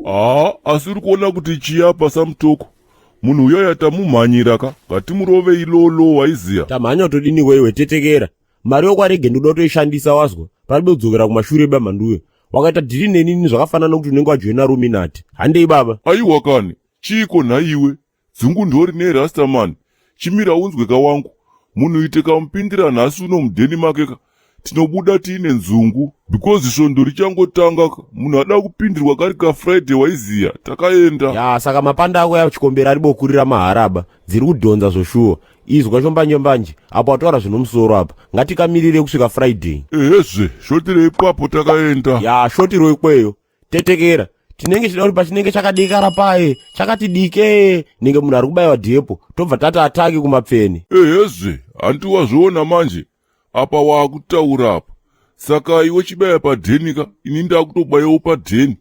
Haa, asi uri kuona kuti chii apa samutoko? Munhu uyaya tamumhanyira ka, ngatimurovei low low waiziya. Tamhanya todini iwe tetekera. Mari yokwarege ndoda kutoishandisa wazwa. Paribe kudzokera kumashure ba mhanduwe. Wakaita dhiri nenini zvakafanana nokuti unenge wajoina Ruminati. Handei baba. Aiwa kani, chiiko nhaiwe? Dzungu ndori nerastaman. Chimira unzwe ka wangu. Munhu ite kamupindira nhasi uno mudheni make ka. Tinobuda tiine nzungu. Because svondo richangotanga ka. Munhu ada kupindirwa kari ka Friday waiziya. Takaenda. Ya, saka mapanda ako ya chikombera ari bokurira maharaba. Dziri kudhonza zvoshuwa. Izwa chombanje mbanje. Apo wataura zvinomusoro apa. Ngatikamirire kusvika Friday. Ehezve, shotire ipapo takaenda. Ya, shotiro ikweyo. Tetekera. Tinenge chida kuti pachinenge chakadekara paye, chakati dike, nenge munhu ari kubayiwa dhepo, tobva tati atake kumapfeni. Ehezve, hanti wazviona manje. Apa waakutaura apa. Saka iwe chibaya padheni ka, ini ndakutobayawo padheni.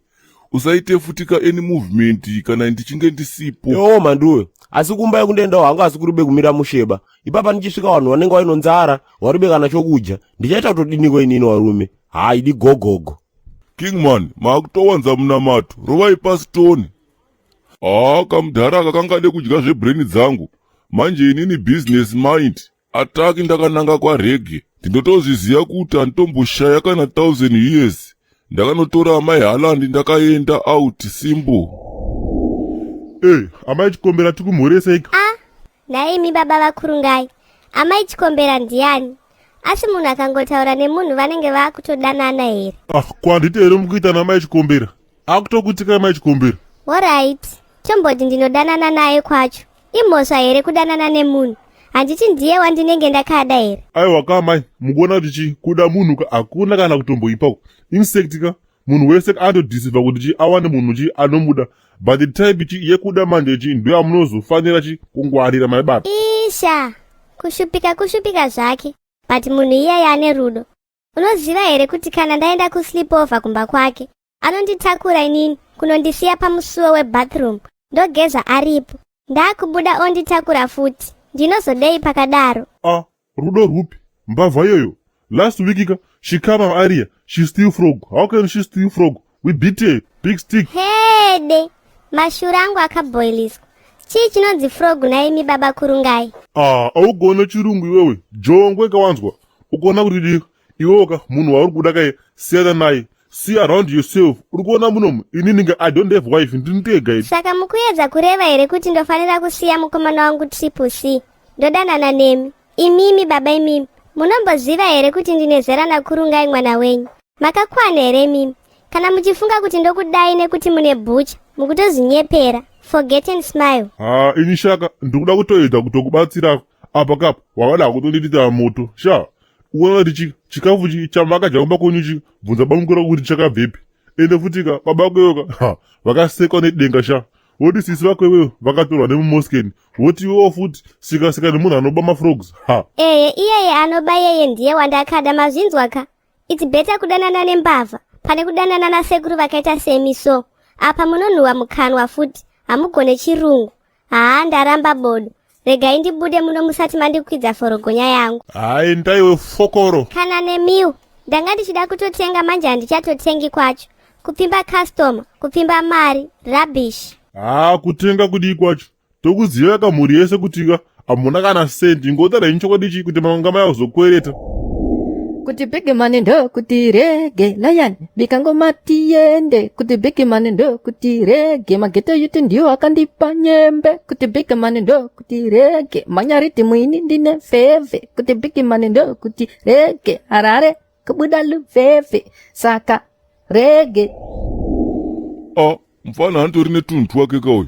Usaite futi ka any movement kana ndichinge ndisipo. Yo manduwe, asi kumba yekundoendawo hangu asi kuribe kumira musheba. Ipapa ndichisvika vanhu vanenge vaino nzara, waribe kana chokudya. Ndichaita kutodiniko inini warume. Haidi gogogo. Kingman, maakutowanza munamato, rovai pasi tone. Haa, kamudhara aka kangade kudya zvebrain dzangu. Manje inini business mind. Ataki ndakananga kwarege. Ndinotozviziva kuti handitomboshaya kana 1000 years. Ndakanotora amai Haaland ndakaenda out simple. Hey, amai Chikombera tikumhoresei. Ah, nhaimi baba vakurungai. Amai Chikombera ndiani? Asi munhu akangotaura nemunhu vanenge vakutodanana here? Ah, kwanditi here mukuita namai Chikombera? Akutokutika mai Chikombera. Alright, tomboti ndinodanana naye kwacho. Imhosva here kudanana nemunhu? Handiti ndiye wandinenge ndakada here? Aiwa ka mai, mukuona kuti chi kuda munhu ka hakuna kana kutomboipa. Insect ka munhu wese anotodeceiva kuti chi awane munhu chi anomuda but the type chi yekuda manje chi ndo yamunozofanira chi kungwarira mai baba. Isha, kushupika kushupika zvake, but munhu iyeye ane rudo. Unoziva here kuti kana ndaenda kusleepover kumba kwake, anonditakura inini kunondisiya pamusuwo webathroom, ndogeza aripo. Ndakubuda onditakura futi. Ndinozodei pakadaro? Ah, rudo rwupi? Mbavha iyoyo. Last week ka, she come area, she steal frog. How can she steal frog? We beat her, big stick. Hede, mashura angu akabhoiliswa. Chii chinonzi frog naimi baba kurungai? Ah, augone chirungu iwewe. Jongwe kawanzwa. Ukuona kuti dii? Iwewe ka munhu wauri kuda kai siyana naye. See around yourself. Uri kuona munomu inini nga I don't have wife ndini ndega ini. Saka mukuedza kureva here kuti ndofanira kusiya mukomana wangu Triple C ndodanana nemi? Imimi baba imimi, munomboziva here kuti ndine zera nakurungai mwana wenyu? Makakwana here imimi? Kana muchifunga kuti ndokudai nekuti mune bhucha, mukutozvinyepera. Forget and smile. Ah, ini shaka ndikuda kutoedza kutokubatsira apa kapo wakada kutondiitira moto. Sha, uona kuti chikafu chamakadya kumba kwenyu chi bvunza bamukuru kuti chakabvepi. Ende futi ka baba vako iwe ka vakasekwa nedenga sha. Woti sisi vako iwewe vakatorwa nemumoskeni. Woti iwewo futi sika sika nemunhu anoba mafrogs. Ha. Eye iyeye anoba iyeye ndiye wandakada mazvinzwa ka. It's better kudanana nembavha pane kudanana nasekuru vakaita semi so. Apa munonhuwa mukanwa futi hamugone chirungu. Haa ndaramba bodo. Regai ndibude muno musati mandikwidza forogonya yangu. Hai ndaiwe fokoro. Kana nemiwo ndanga ndichida kutotenga manje handichatotengi kwacho. Kupfimba customer, kupfimba mari, rubbish. Haa kutenga kudii kwacho? Tokuziva ka mhuri yese kuti ka hamuna kana sendi ngotaura henyu chokwadi chi kuti manga maya kuzokwereta. Kuti big man ndo kuti reggae lion bika ngoma tiende kuti big man ndo kuti reggae mageto yuti ndiyo akandipa nyembe kuti big man ndo kuti reggae manyariti mwini ndine feve kuti big man ndo kuti reggae Harare kubuda luvhevhe saka reggae. Ah, mfana antori netunhu twake kauyu.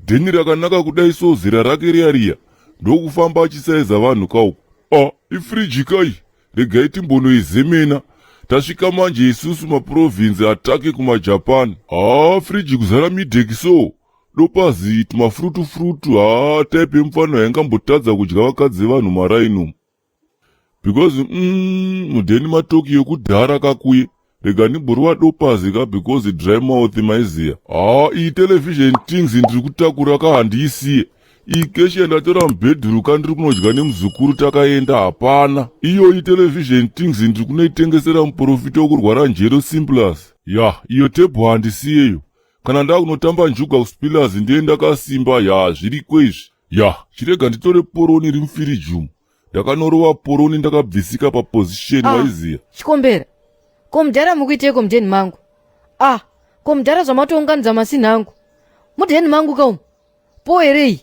Dheni rakanaka kudai so zera rake riya riya. Ndokufamba achisaiza vanhu kauku. Ah, ifriji kai. Regai timbonoizemena. Tasvika manje isusu maprovinsi atake kumajapan. Ah, friji kuzara midheki so. Dopazi tumafrutu frutu. Ah, type yemufana yaingambotadza kudya vakadzi vevanhu maraini Because mudheni matoki yekudhara kakuye. Rega ndimborova dopazi ka because dry mouth maiziya. Haa iyi television things ndiri kutakura ka handiisiye. Iyi keshi yandatora mubhedhuru ka ndiri kunodya nemuzukuru takaenda hapana. Iyoyi television things ndiri kunoitengesera muprofita wekurwara njere simplas. Ya iyo table handisiyeyo. Kana ndakunotamba njuga kuspillers ndiye ndakasimba. Ya, zviriko izvi. Ya, chirega nditore poroni iri mufiriji umu. Ndakanorova poroni ndakabvisika paposition. Ah. Waiziya. Chikombera, ko mudhara mukuiteiko mudheni mangu? Ah, ko mudhara zvamatounganidza masini angu mudheni mangu kaumu po here iyi?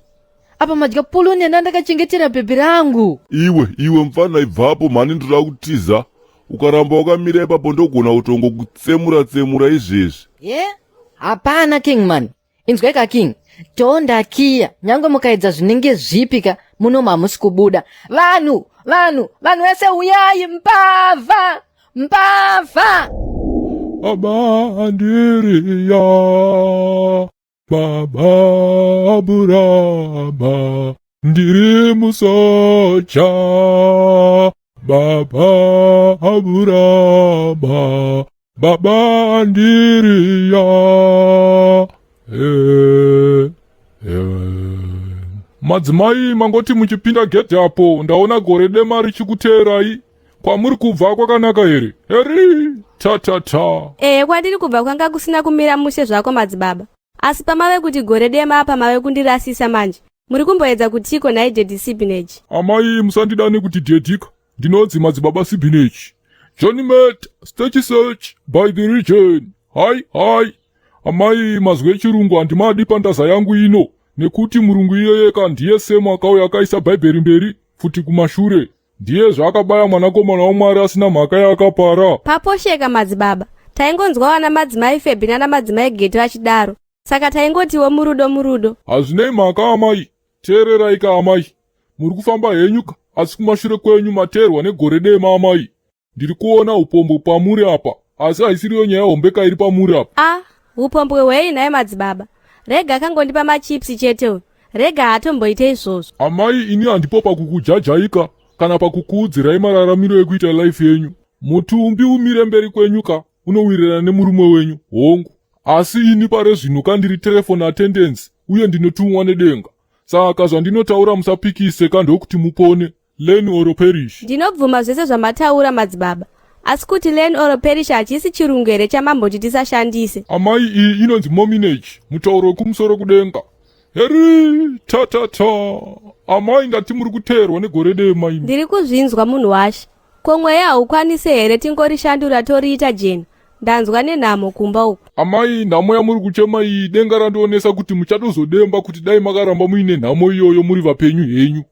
Apa madya poloni yanda ndakachengetera bhebhi rangu. Iwe, iwe mfana, ibvapo mhani, ndoda kutiza. Ukaramba wakamira ipapo ndogona kutongokutsemura tsemura izvezvi. Ye, hapana kingman, inzwai ka king, tondakiya nyange mukaedza zvinenge zvipi ka, muno hamusi kubuda. Vanhu, vanhu, vanhu vese uyai, mbavha, mbavha! Baba Andiriya, Baba Aburama, ndiri musoja. Baba Aburama, Baba Andiriya. Eh, eh. Madzimai, mangoti muchipinda gedhi apo ndaona gore dema richikuteerai. Kwamuri kubva kwakanaka here? Heri ta ta ta. Ehe, kwandiri kubva kwanga kusina kumira mushe zvako madzibaba, asi pamave kuti gore dema apa mave kundirasisa manje. Muri kumboedza kutiko nhai daddy Sibinage? Amai, musandidane kuti daddy ka, ndinonzi Madzibaba Sibinage Johnny Met stage search by the region. Hai hai, amai, mazwi echirungu handimadi pandaza yangu ino, nekuti murungu iyeyeka ndiye semu akauya akaisa bhaibheri mberi futi kumashure, ndiye zvaakabaya mwanakomana wamwari asina mhaka yaakapara. Paposheka madzibaba, taingonzwa vana madzimai Febi nana madzimai Geto achidaro, saka taingotiwo murudo murudo. Hazvinei mhaka amai, teererai ka amai, muri kufamba henyu ka, asi kumashure kwenyu mateerwa negore dema amai. Ndiri kuona upombwe pamuri apa, asi haisiriyo nyaya hombe ka iri pamuri apa. A, upombwe hwei nhai madzibaba? Rega akangondipa machipsi chete uyu, rega haatomboite izvozvo. Amai, ini handipo pakukujajaika kana pakukuudzirai mararamiro ekuita life yenyu. Mutumbi umire mberi kwenyu ka unowirirana nemurume wenyu, hongu, asi ini pare zvino ka ndiri telephone attendance uye ndinotumwa nedenga, saka zvandinotaura musapikise ka, ndokuti mupone. Learn or perish. Ndinobvuma zvese zvamataura madzibaba, asi kuti learn or perish hachisi chirungu here chamamboti tisashandise? Amai, iyi inonzi mominage, mutauro wekumusoro kudenga. Heri ta ta ta. Amai, ndati muri kuteerwa negore dema imi. Ndiri kuzvinzwa munhu washe. Ko mweya haukwanisi here tingorishandura toriita jena? Ndanzwa nenhamo kumba uku. Amai, nhamo yamuri kuchema iyi, denga randionesa kuti muchatozodemba kuti dai makaramba muine nhamo iyoyo muri vapenyu henyu.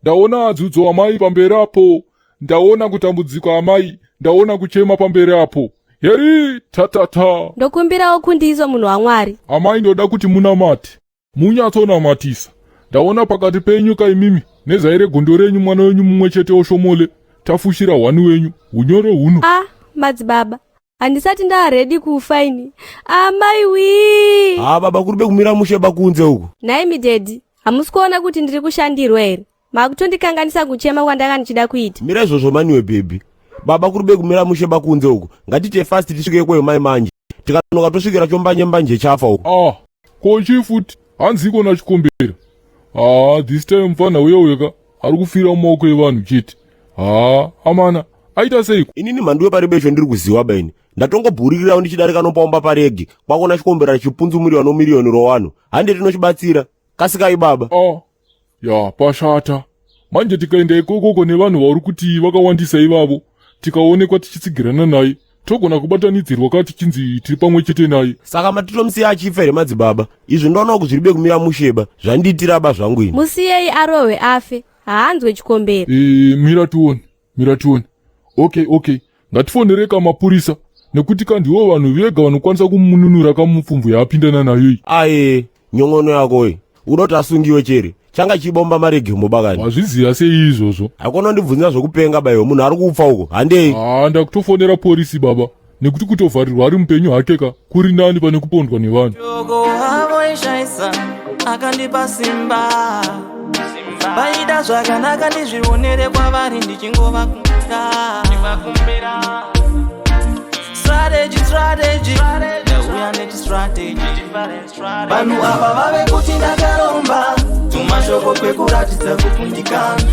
Ndaona adzudzo amai pamberi apo, ndaona kutambudzika amai, ndaona kuchema pamberi apo. Heri tatata. Ndokumbirawo kundiso munhu wamwari. Amai, ndoda kuti munamate, munyatsonamatisa. Ndaona pakati penyu kaimimi nezai regondo renyu, mwana wenyu mumwe chete oshomole tafushira hwani wenyu unyoro huno. A, madzibaba, handisati ndaready kufa ini, amai wii. Ha baba, kuri bekumira mushe bakunze uku. Nhai midaddy, hamusi kuona kuti ndiri kushandirwa here? Makutondikanganisa kuchema kwandanga ndichida kuita. Mira izvozvo maniwe bhebhi. Baba, kuri bekumira mushe bakunze uku, ngatite fast tisvike ikweyo mai manje, tikanoka tosvikira chombanje mbanje chafa uku. Ah, ko chii futi? Hanziko nachikombera. Ah, this time mufana uye uyeka ari kufira mumaoko evanhu chete. Ha, amana, aita seiko? Inini mhanduwe pari besho ndiri kuziwa baini, ndatongobhurikirawo ndichidarika nopaumba paregi kwakona chikombera chipunzumuriwa nomiriyoni rowanhu. Hande tinochibatsira, kasikai baba. Ah, ya, pashata manje. Tikaenda ikokoko nevanhu vari kuti vakawandisa ivavo, tikaonekwa tichitsigirana naye, togona kubatanidzirwa ka tichinzi tiri pamwe chete naye. Saka matitomusiya achifa here madzibaba? Izvi ndoonawo kuzviri bekumira musheba, zvandiitira ba zvangu ini. Musiyei arohwe afe, haanzwe chikombera. E, mira tione, mira tione. Okay, ngatifonereka mapurisa, nekuti kandiwo vanhu vega vanokwanisa kumununura kamupfumvu yaapindana nayo iyi. Aye, nyongono yakoyi uda kuti asungiwe chere changa chibomba maregi mubakani. Wazviziva sei izvozvo? Haikona undibvunzira zvokupenga baiwe, munhu ari kupfa uko, handei. Haa, ndakutofonera porisi baba, nekuti kutovharirwa ari mupenyu hake ka kuri nani pane kupondwa nevanhu. Shoko havo ishaisa akandipa simba, vaida zvakanaka ndizvionere kwavari ndichingovakumbira. Strategy, strategy, ndauya nechistrategy. Vanhu ava vave kuti ndakaromba, tumashoko kwekuratidza kukundikana.